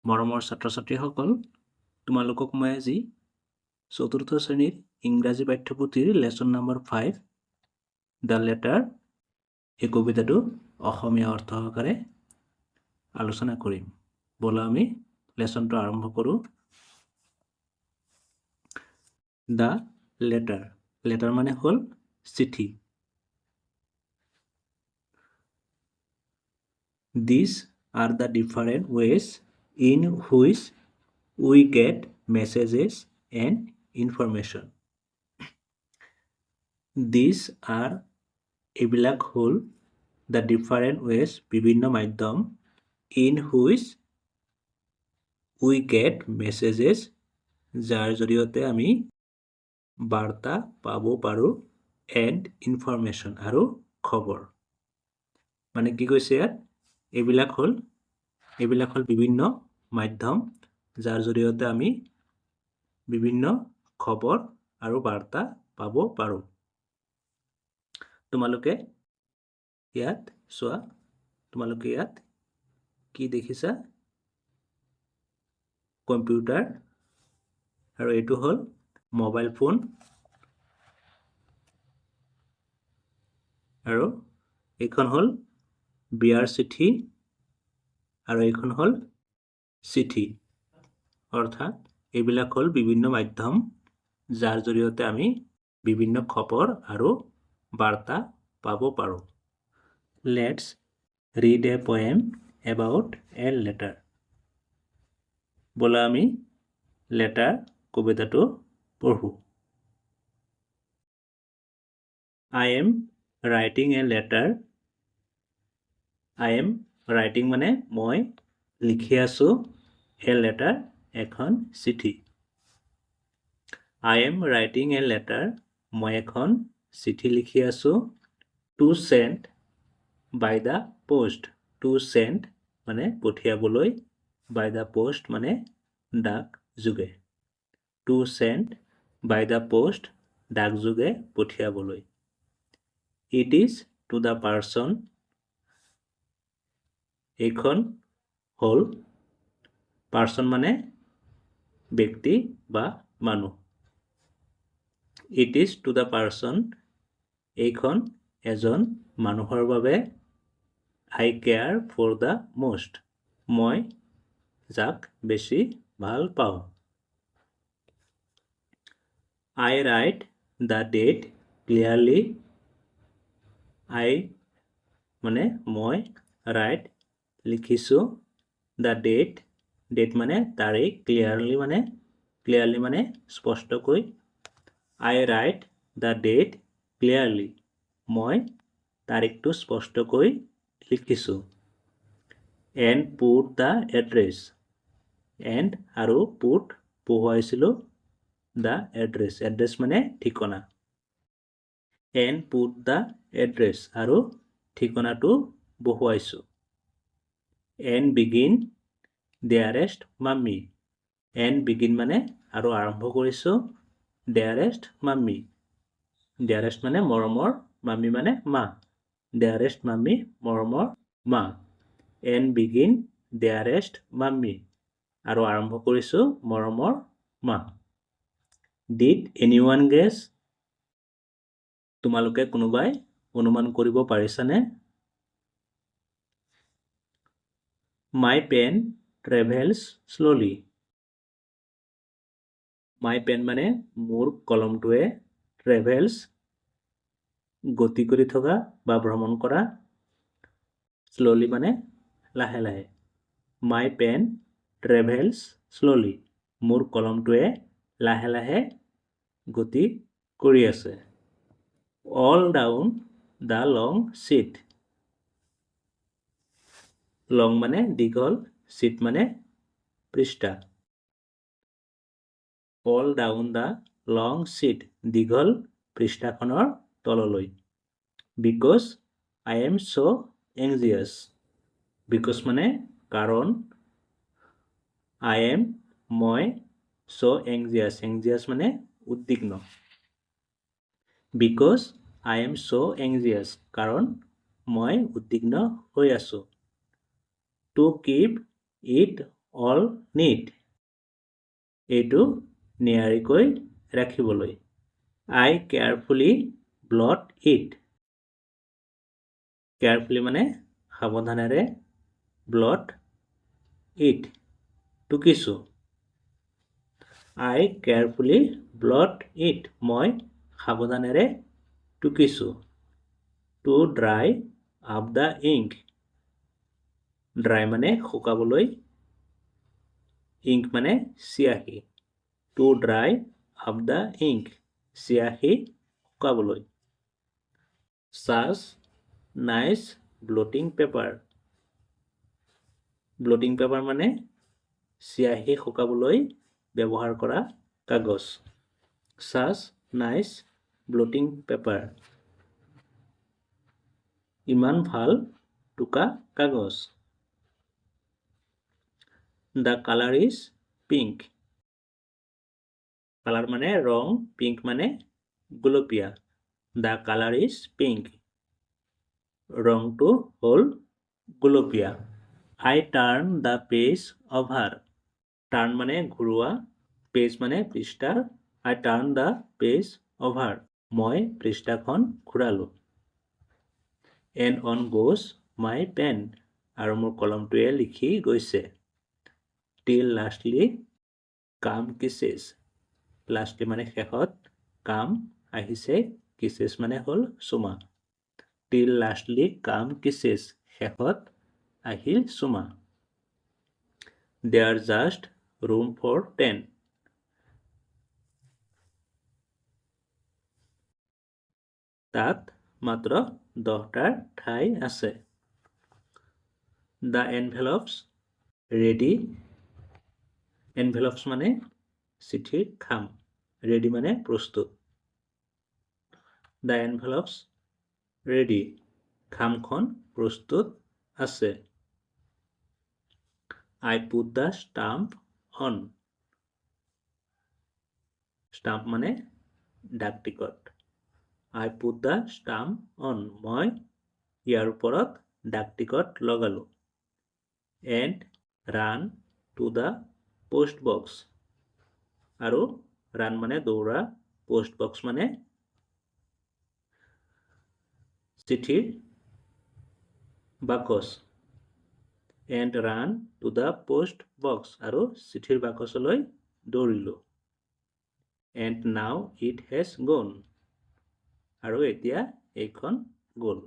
মৰমৰ ছাত্ৰ ছাত্ৰীসকল, তোমালোকক মই আজি চতুৰ্থ শ্ৰেণীৰ ইংৰাজী পাঠ্যপুথিৰ lesson number 5 the letter এই কবিতাটো অসমীয়া অৰ্থ সহকাৰে আলোচনা কৰিম। ব'লা আমি লেচনটো আৰম্ভ কৰোঁ। The letter, letter মানে হ'ল চিঠি। These are the different ways in which we get messages and information. These are এইবিলাক হ'ল the different ways বিভিন্ন মাধ্যম in which we get messages যাৰ জৰিয়তে আমি বাৰ্তা পাব পাৰোঁ and information আৰু খবৰ। মানে কি কৈছে ইয়াত, এইবিলাক হ'ল বিভিন্ন মাধ্যম যাৰ জৰিয়তে আমি বিভিন্ন খবৰ আৰু বাৰ্তা পাব পাৰোঁ। তোমালোকে ইয়াত চোৱা, তোমালোকে ইয়াত কি দেখিছা? কম্পিউটাৰ আৰু এইটো হ'ল মোবাইল ফোন আৰু এইখন হ'ল বিয়াৰ চিঠি আৰু এইখন হ'ল চিঠি। অৰ্থাৎ এইবিলাক হ'ল বিভিন্ন মাধ্যম যাৰ জৰিয়তে আমি বিভিন্ন খবৰ আৰু বাৰ্তা পাব পাৰোঁ। Let's read a poem about a letter. ব'লা আমি লেটাৰ কবিতাটো পঢ়োঁ। I am writing a letter. I am writing মানে মই লিখি আছোঁ, এ লেটাৰ এখন চিঠি। I am writing a letter, মই এখন চিঠি লিখি আছোঁ। To send by the post, to send মানে পঠিয়াবলৈ, বাই the post মানে ডাক যোগে। To send by the post ডাক যোগে পঠিয়াবলৈ। It is to the person, এইখন হ'ল পাৰ্চন মানে ব্যক্তি বা মানুহ। It is to the person, এইখন এজন মানুহৰ বাবে। I care for the most, মই যাক বেছি ভাল পাওঁ। I write the date clearly, I মানে মই, ৰাইট লিখিছোঁ, the date, date মানে তাৰিখ, ক্লিয়াৰলি মানে স্পষ্টকৈ। I write the date clearly, মই তাৰিখটো স্পষ্টকৈ লিখিছোঁ। And put the address, and আৰু পুট বহুৱাইছিলোঁ, the address, address মানে ঠিকনা। এণ্ড পুট the address আৰু ঠিকনাটো বহুৱাইছোঁ। And begin dearest mummy, and begin মানে আৰু আৰম্ভ কৰিছোঁ, ডেয়াৰেষ্ট মাম্মী, ডেয়াৰেষ্ট মানে মৰমৰ, মাম্মী মানে মা, ডেয়াৰেষ্ট মাম্মী মৰমৰ মা। এণ্ড বিগিন ডেয়াৰেষ্ট মাম্মী আৰু আৰম্ভ কৰিছোঁ মৰমৰ মা। Did any one gas, তোমালোকে কোনোবাই অনুমান কৰিব পাৰিছানে? My pen travels slowly, my pen মানে মোৰ কলমটোৱে, ট্ৰেভেলছ গতি কৰি থকা বা ভ্ৰমণ কৰা, শ্ল'লি মানে লাহে লাহে। মাই পেন ট্ৰেভেলছ শ্ল'লি, মোৰ কলমটোৱে লাহে লাহে গতি কৰি আছে। All down the long sheet, long মানে দীঘল, শ্বীট মানে পৃষ্ঠা। All down the long sheet, দীঘল পৃষ্ঠাখনৰ তললৈ। Because I am so anxious, because মানে কাৰণ, I am মই, চ' এংজিয়াছ, এংজিয়াছ মানে উদ্বিগ্ন। Because I am so anxious, কাৰণ মই উদ্বিগ্ন হৈ আছোঁ। To keep it all neat, এইটো নিয়াৰিকৈ ৰাখিবলৈ। I carefully blot it, carefully মানে সাৱধানেৰে, ব্লট it টুকিছোঁ। I carefully blot it, মই সাৱধানেৰে টুকিছোঁ। To dry up the ink, dry মানে শুকাবলৈ, ইংক মানে চিয়াহী। To dry up the ink, চিয়াহী শুকাবলৈ। Such nice blotting paper, blotting paper মানে চিয়াহী শুকাবলৈ ব্যৱহাৰ কৰা কাগজ। চাচ নাইচ ব্লটিং পেপাৰ, ইমান ভাল টোকা কাগজ। The colour is pink, colour মানে ৰং, পিংক মানে গুলপীয়া। The colour is pink, ৰংটো হ'ল গুলপীয়া। I turn the page over, turn মানে ঘূৰোৱা, পেজ মানে পৃষ্ঠা। I turn the page over, মই পৃষ্ঠাখন ঘূৰালোঁ। And on goes my pen, আৰু মোৰ কলমটোৱে লিখি গৈছে। Till lastly come kisses, lastly মানে শেষত, কাম আহিছে, কিছেছ মানে হ'ল চুমা। টিল লাষ্টলি কাম কিছেছ, শেষত আহিল চুমা। There just room for 10, তাত মাত্ৰ 10টাৰ ঠাই আছে। The এনভেলপছ ৰেডি, এনভেলপছ মানে চিঠিৰ খাম, ৰেডি মানে প্ৰস্তুত। The এনভেলপছ ৰেডি, খামখন প্ৰস্তুত আছে। I put the stamp on, stamp মানে ডাক ticket. I put the stamp on, মই ইয়াৰ ওপৰত ডাক টিকট লগালোঁ। And ran to the post box, আৰু ৰান মানে দৌৰা, পোষ্ট বক্স মানে চিঠিৰ বাকচ। And ran to the post box, আৰু চিঠিৰ বাকচলৈ দৌৰিলোঁ। And now it has gone, আৰু এতিয়া এইখন গ'ল।